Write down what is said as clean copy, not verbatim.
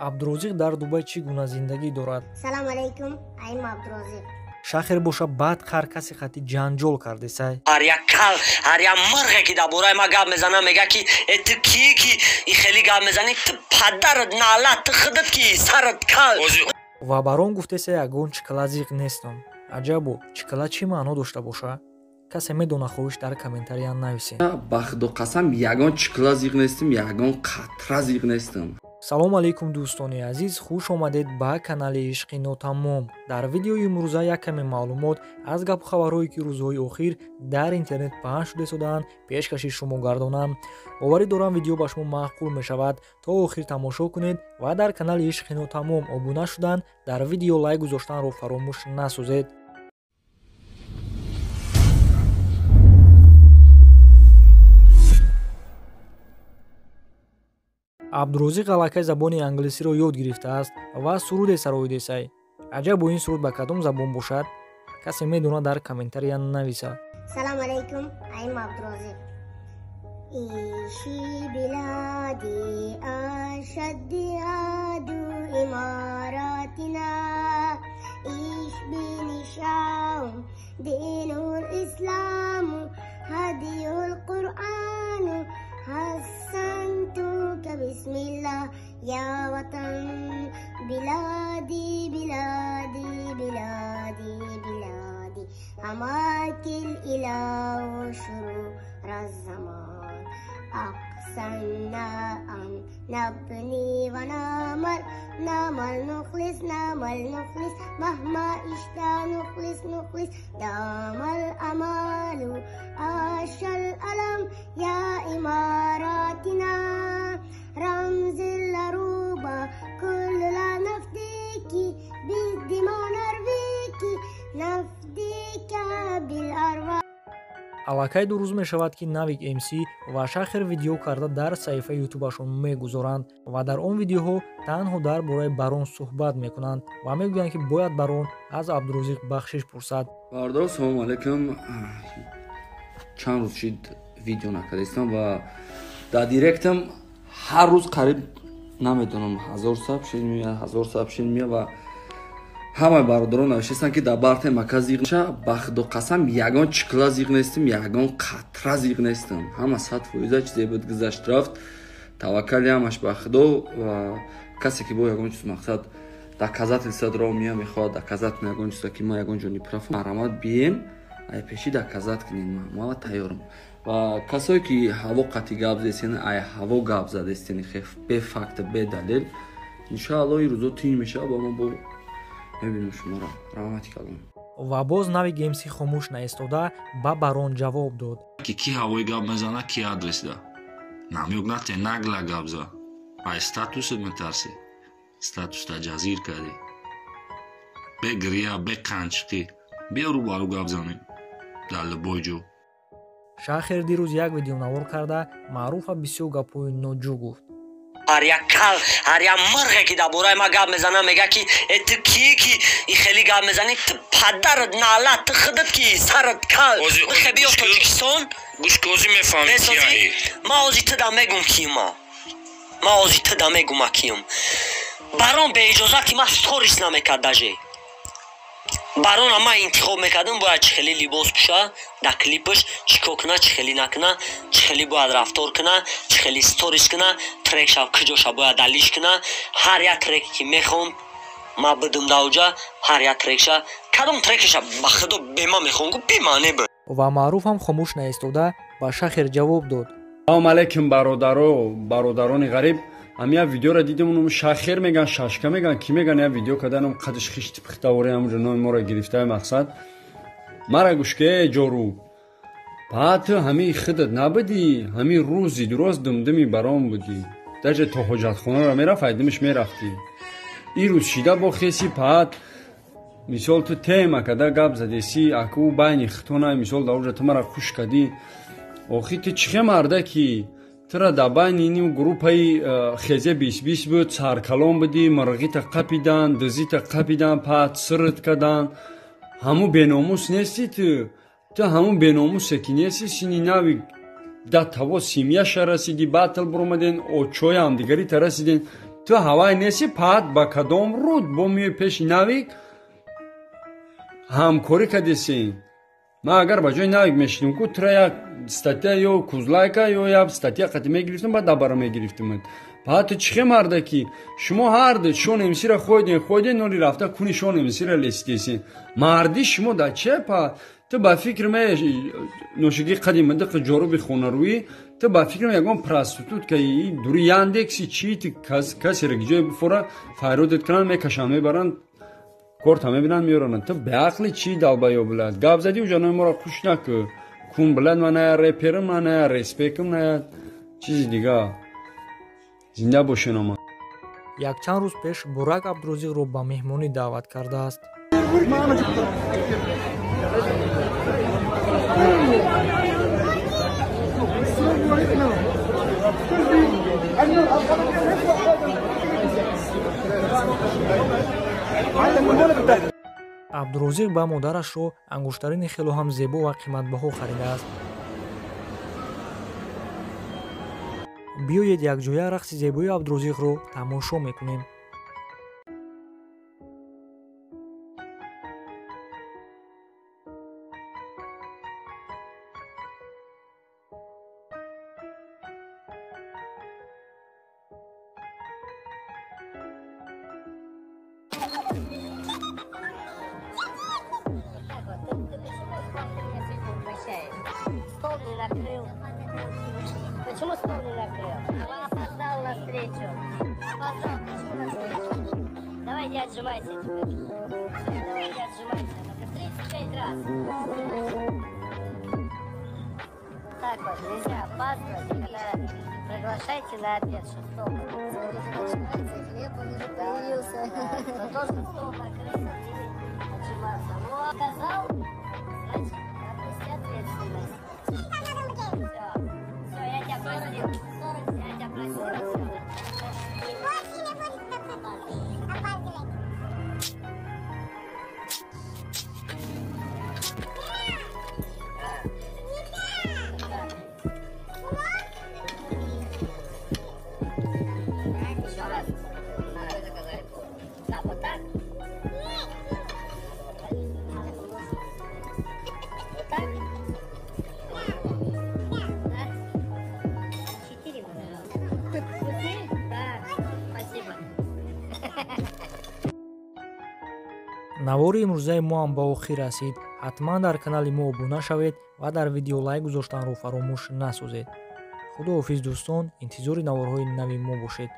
Абдурозиқ дар Дубай чӣ гуна зиндагӣ дорад? Салом алейкум, I'm Абдурозиқ. Шахер боша баъд ҳар касе хати ҷанҷол кардесай. Ҳар як кал, ҳар як мурғе ки дар бораи ма гап мезана, мега ки э ту кӣ ки и хеле гап мезанӣ, ту падарат налат, ту худат ки сарат кал. Ва барон гуфтеса ягон чикала зиқ нестам. Аҷабо, чикала чӣ маъно дошта боша? Касе медона, хоҳиш дар комментария нависед. Ба худо қасам, ягон чикала зиқ нестам, ягон қатра зиқ нестам. Салом алейкум, дӯстони азиз, хуш омадед ба канали Ишқи нотамом. Дар видеои имрӯза як каме маълумот аз гапу хабарҳое, ки рӯзҳои охир дар интернет паҳн шуда истодаанд, пешкаши шумо гардонам. Боварӣ дорам, видео ба шумо маъқул мешавад. То охир тамошо кунед ва дар канали Ишқи нотамом обуна шудан, дар видео лайк гузоштанро фаромӯш насозед. Абдурозиқ аллакай забони англисиро ёд гирифтааст ва суруде сароидесай. Аҷабо, ин суруд ба кадом забон бошад? Касе медонад, дар комментария нависад. Салом алейкум, I'm Абдурозиқ. Иши билади ашадди аду имаратина иш бинишаум динул исламу ҳадиюл қуръану حسنتك بسم الله يا وطن بلادي بلادي بلادي بلادي حماك الإله شرور الزمان أقسمنا أن نبني ونعمل نعمل نخلص نعمل نخلص مهما اشتا نخلص نخلص دام الأمال عاش الألم يا إماراتنا رمز العروبة كل لا نفديك بالدماء نرويك نفديك بالأرواح. Аллакай 2 рӯз мешавад, ки Навик МС ва Шахер видео карда дар саҳифаи ютубашон мегузоранд ва дар он видеоҳо танҳо дар бораи Барон суҳбат мекунанд ва мегӯянд, ки бояд Барон аз Абдурозиқ бахшиш пурсад. Бародаро, салому алейкум. Чанд рӯз шид видео накардистам ва дар директам ҳар рӯз қариб намедонам 1000 сообщение меояд, 1000 сообщение меояд ва ҳамаи бародарон навиштастанд, ки дар барте мака зиқ ша. Ба худо қасам, ягон чикла зиқ нестам, ягон қатра зиқ нестам. Ҳама 100% чизе буд, гузашт рафт. Таваккали ҳамаш ба худо ва касе ки бо ягон чиз мақсад доказательство дора меояд, мехоҳад доказать кунад ягон чиза, ки ман ягон ҷо неправ, марҳамат, бием, ай пеши доказать кунед, ман тайёрам. Ва касое ки ҳаво қатъи гап задестен, ай ҳаво гап задестен, бефакт, бедалел, иншоалло ин рӯзо тинч мешавад ва мо бо мебинем шуморо. Раҳмати калон. Ва боз Навик МС хомӯш наистода ба Барон ҷавоб дод. Ки ки ҳавои гап мезана, ки адрес да намёк нате нагла гап за, ай статусат метарсӣ, статуста ҷазир кардӣ, бе гирия, бе қанчиқӣ, биё рӯбарӯ гап занем дар либои ҷо. Шахер дирӯз як видеонавор карда маъруфа бисёр гапҳои ноҷӯ гуфт. Ҳар як кал, ҳар як мурғе ки дар бораи ма гап мезана, мега ки э ту кӣ ки и хеле гап мезанӣ, ту падарат налат, ту худат ки сарат кал. Бихе биё Тоҷикистон, гӯшкозӣ мефаҳмӣ ки ай. Ман ози ту да мегум кима, ман ози ту да мегума киюм. Барон беиҷозат ки ман сторис намекард, даже барона ман интихоб мекардам, бояд чӣ хеле либос пӯша дар клипаш, чӣ кор куна, чӣ хеле накуна, чӣ хеле бояд рафтор куна, чӣ хеле сторис куна, трекша куҷоша бояд далиш куна. Ҳар як треке ки мехонд, ман будум дар оҷа, ҳар як трекша, кадом трекеша ба худо бема мехонд, гу бемаъне буд. Ва Маъруф ҳам хомӯш наистода ба Шахер ҷавоб дод. Салом алейкум, бародаро, бародарони ғариб. Ам як видеоро дидем, унум Шахер меган, шашка меган, ки меган, як видео карданам, қадиш хишти пихтавори, ҳамунҷо номи моро гирифтаи. Мақсад мара гӯшке ҷору баъд ту ҳамин худат набудӣ, ҳамин рӯзи дурост думдуми баром будӣ, даже то ҳоҷатхонаро мерафт, айдимиш мерафтӣ. Ин рӯз шида бо хеси паат, мисол, ту тема када гап задеси, аку байни хитона, мисол, дар оҷа ту мара хуш кадӣ. Охи ту чихе мардаки, тура дар байни ин группаи хезе бисбис буд, саркалон будӣ, мирғита қапидан, дузита қапидан, паат сирт кадан. Ҳамун беномус нести ту, ту ҳамун беномусе ки нести, сини нави да таво семьяша расидӣ, батл буромаден, очоям дигарита расиден. Ту ҳавай неси паат ба кадом руд бо миёи пеши Навик ҳамкорӣ кардеси? Ман агар ба ҷои Навик мешидим ку, тура як статья ё кузлайка ё як статья қати мегирифтам, баъд дабара мегирифтимад. Паат ту чӣ хе марда ки шумо ҳарду Шон МС-ра хойден, хойден, ноли рафта куни Шон МС-ра лесидесен. Марди шумо да че паат? Ту ба фикр ме ношиги қади мадиқ ҷоруби хонарӯӣ, ту ба фикр ме ягон проститутка и дури Яндекси чи ту касеро ки ҷое бифора файродет кунанд, мекашанд, мебаранд, корта мебинанд, меёранд. Ту беақли чи долбоёб блядь? Гап задӣ уҷа номи моро хуш накӯ. Кун блядь, ман ная реперам, ман ная респекам, ная чизи дига. Зинда бошен омад. Якчанд рӯз пеш Бурак Абдурозиқро ба меҳмонӣ даъват кардааст. Абдурозиқ ба модарашро ангуштарини хело ҳам зебо ва қиматбаҳо харидааст. Биёед якҷоя рақси зебои Абдурозиқро тамошо мекунем. Стол не накрыл. Почему стол не накрыл? Он опоздал на встречу. Опоздал. Почему на встречу? Давай не отжимайся теперь. Давай не отжимайся. Только 35 раз. Так вот, нельзя опаздывать, когда приглашайте на обед, что стол. Смотрите, начинается, хлеб он уже появился. Да, но должен стол накрыться или отжиматься. Ну, оказал, значит, надо нести ответственность. Все, все, я тебя простил. 40, я тебя простил. Больше не будет опаздывать. Еще раз. Так, вот так? Вот так? Да? 4, да, спасибо. Навори имрӯзаи мо ҳам ба охир расид. Ҳатман дар канали мо обуна шавед ва дар видео лайк гузоштанро фаромӯш насозед. Худоҳофиз дӯстон, интизори наворҳои нави мо бошед.